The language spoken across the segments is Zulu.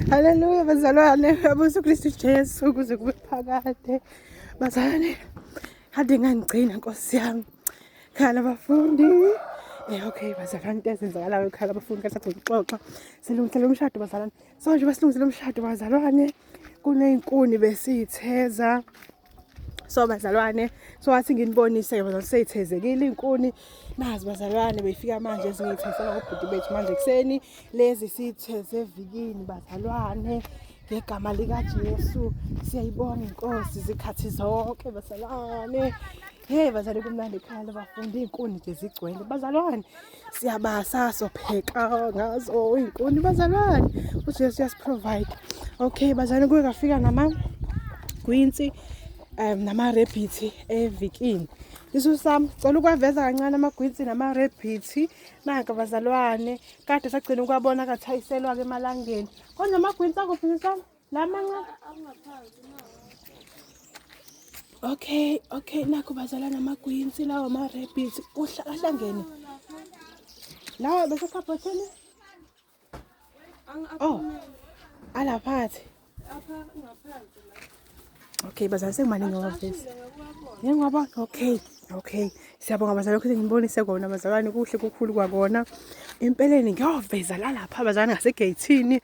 Haleluya bazalwane, abusa uKristu Jesu kuze kube phakade. Bazalwane, kade ngangigcina Nkosi yami. Khala abafundi. Okay bazalwane, into ezenzakalayo khala abafundi kathi sagcina ukuxoxa. Silungisela umshado bazalwane. So nje basilungisela umshado bazalwane. Kuney'nkuni besiyitheza. So bazalwane, so wathi nginibonise ke bazalwane, seyithezekile iy'nkuni. Nazi bazalwane beyifika manje ezingiyithezela ngobhuti bethu manje ekuseni. Lezi siyitheze evikini bazalwane. Ngegama likaJesu siyayibonga inkosi izikhathi zonke bazalwane. Hey bazalwane, kumnandi ekhaya labafundi, iy'nkuni nje zigcwele bazalwane. Siyabasa sopheka ngazo iy'nkuni bazalwane. UJesu uyasiprovide. Okay bazalwane, kuke kafika namagwinsi nama-rabbit evikini. Isu sami cela ukwaveza kancane amagwinsi nama-rabbit. Nanka bazalwane, kade sagcina ukwabona kathayiselwa-ke emalangeni. Konje amagwinsi akuphi sisami? La mancane. Okay, okay, nakho bazalwane amagwinsi lawa ama-rabbit kuhlangene. Lawa besekhabhothini? Oh, alaphathi. Okay, bazalwane sengimane ngiwaveza. Ngiyabona. Okay, okay. Siyabonga bazalwane ukuthi ngibonise kona bazalwane, kuhle kukhulu kwakona. Empeleni ngiyoveza la lapha bazalwane ngasegeyithini.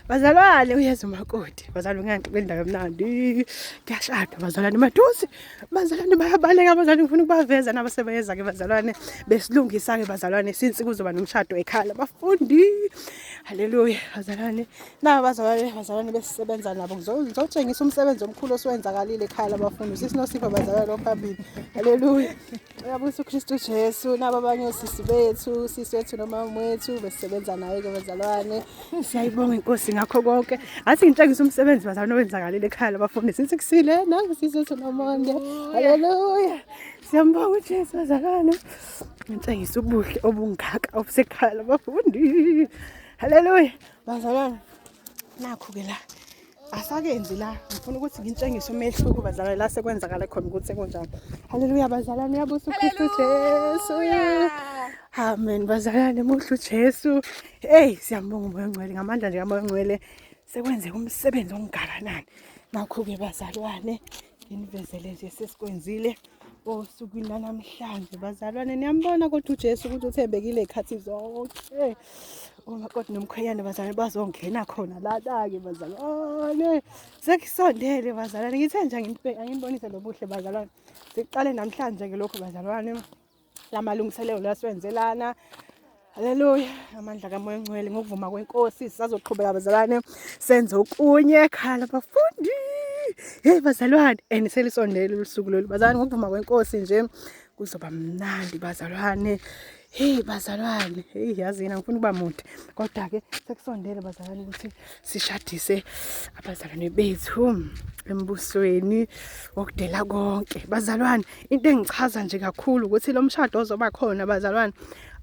Bazalwane uyeza umakoti. Bazalwane ngiyangixoxa indaba emnandi. Kuyashadwa bazalwane maduze. Bazalwane bayabaleka bazalwane, ngifuna ukubaveza nabo sebeyeza ke bazalwane. Besilungisa ke bazalwane since kuzoba nomshado ekhaya labafundi. Haleluya bazalwane. Naba bazalwane bazalwane besisebenza nabo, ngizotshengisa umsebenzi omkhulu osuwenzakalile ekhaya labafundi. Sisi Nosipho bazalwane ophambili. Haleluya. Uyabusa uKristu Jesu. Naba abanye osisi bethu, sisi wethu nomama wethu besisebenza naye ke bazalwane. Siyayibonga inkosi ngakho konke. Athi ngitshengisa umsebenzi bazalwane owenzakalile ekhaya labafundi. Sithi kusile nangu sisi wethu nomonde. Haleluya. Siyambonga uJesu bazalwane. Ngitshengisa ubuhle obungaka obusekhaya labafundi. Haleluya. Bazalwane, nakho ke la asakenzi la, ngifuna ukuthi ngintshengise umehluko bazalwane la sekwenzakala khona ukuthi sekunjani. Haleluya bazalwane, uyabusa uKristu Jesu. Amen bazalwane, muhle uJesu. Hey, siyambonga uMoya oNgcwele ngamandla nje kaMoya oNgcwele sekwenzeka umsebenzi ongakanani. Nakho-ke bazalwane, nginivezele nje sesikwenzile osukwini lanamhlanje bazalwane. Niyambona kodwa uJesu ukuthi uthembekile ezikhathi zonke. Umakoti nomkhwenyane bazalwane bazongena khona lana-ke bazalwane. Sekusondele bazalwane, ngithe nje anginibonise lobuhle bazalwane. Siqale namhlanje-ke lokhu bazalwane, lamalungiselelo lasiwenzelana. Haleluya, amandla kaMoya oNgcwele ngokuvuma kwenkosi sisazoqhubeka bazalwane senze okunye ekhaya labafundi. Hey bazalwane, and selisondele usuku lolu bazalwane, ngokuvuma kwenkosi nje kuzoba mnandi bazalwane. Hey bazalwane, hey yazi yena ngifuna ukuba mude kodwa ke sekusondele bazalwane ukuthi sishadise abazalwane bethu embusweni wokudela konke. Bazalwane, into engichaza nje kakhulu ukuthi lo mshado ozoba khona bazalwane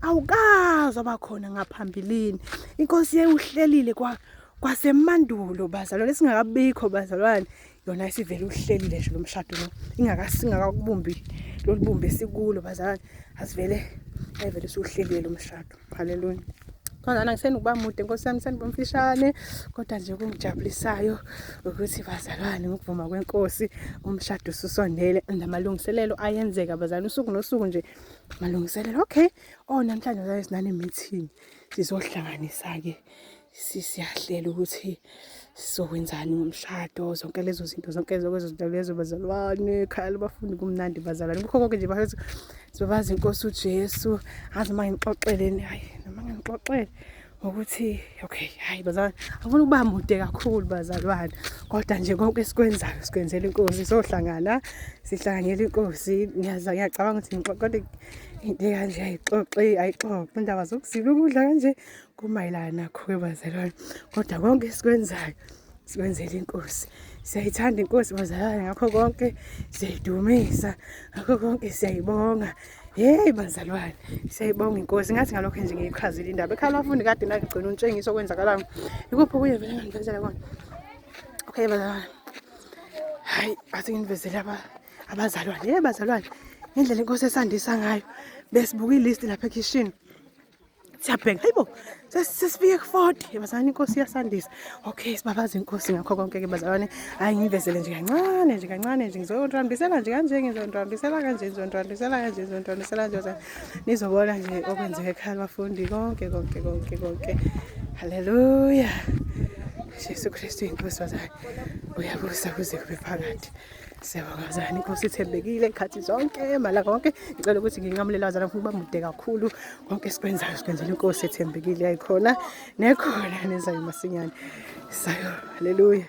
awukaze oba khona ngaphambilini. Inkosi yewuhlelile kwa kwasemandulo bazalwane, singakabikho bazalwane, yona isivele uhlelile nje lo mshado lo, ingakasingakakubumbi lolubumbi esikulo bazalwane, asivele ayivele usuhlelile lo mshado. Haleluya. Khona ngisenokuba mude nkosi yami, seniba mfishane, kodwa nje okungijabulisayo ukuthi bazalwane ngokuvuma kwenkosi umshado ususondele namalungiselelo ayenzeka bazalwane usuku nosuku nje malungiselelo. Okay, oh namhlanje bazalwane sinane meeting, sizohlanganisa-ke siyahlela ukuthi sizokwenzani ngomshado, zonke lezo zinto, zonke lezo zinto lezo bazalwane. Ekhaya labafundi kumnandi bazalwane, kukho konke nje bafethu, sibabaza inkosi uJesu. Ngazi uma ngixoxeleni, hayi noma ngixoxele ngokuthi okay, hayi bazalwane, angifuni ukuba mude kakhulu bazalwane, kodwa nje konke esikwenzayo sikwenzela inkosi. Sohlangana sihlanganyela inkosi. Ngiyaza ngiyacabanga ukuthi ngixoxe, kodwa into kanje ayixoxe ayixoxe indaba zokuzila ukudla kanje kumayelana nakho-ke bazalwane, kodwa konke esikwenzayo sikwenzela inkosi. Siyayithanda inkosi bazalwane, ngakho konke siyayidumisa, ngakho konke siyayibonga. Hey bazalwane, siyayibonga inkosi. Ngathi ngalokho nje ngiyichazile indaba ekhaya labafundi kade nagcina untshengisa okwenzakalayo. Ikuphi okunye vele nganivezela kona? Okay bazalwane, hayi athi nginivezele abazalwane. Hey bazalwane, indlela inkosi esandisa ngayo, besibuka ilist lapha ekhishini. Siyabheka, hayibo, sesifike ku-40 bazalwane, inkosi iyasandisa. Okay, sibabaza inkosi ngakho konke-ke bazalwane. Hhayi, ngivezele nje kancane nje kancane nje, ngizonirambisela nje kanje, ngizonirambisela kanje, ngizonirambisela kanje, ngizonirambisela kanje bazalwane. Nizobona nje okwenzeka ekhaya labafundi konke konke konke konke. Haleluya, Jesu Kristu inkosi bazalwane, uyabusa kuze kube phakade. Siyabonga bazalwane, inkosi ithembekile ikhathi zonke, malanga onke. Ngicela ukuthi nginqamulele bazalwane, ngifuna ukuba mude kakhulu. Konke esikwenzayo sikwenzela inkosi ethembekile, yayikhona nekhona nezayo masinyane. Sayo, haleluya.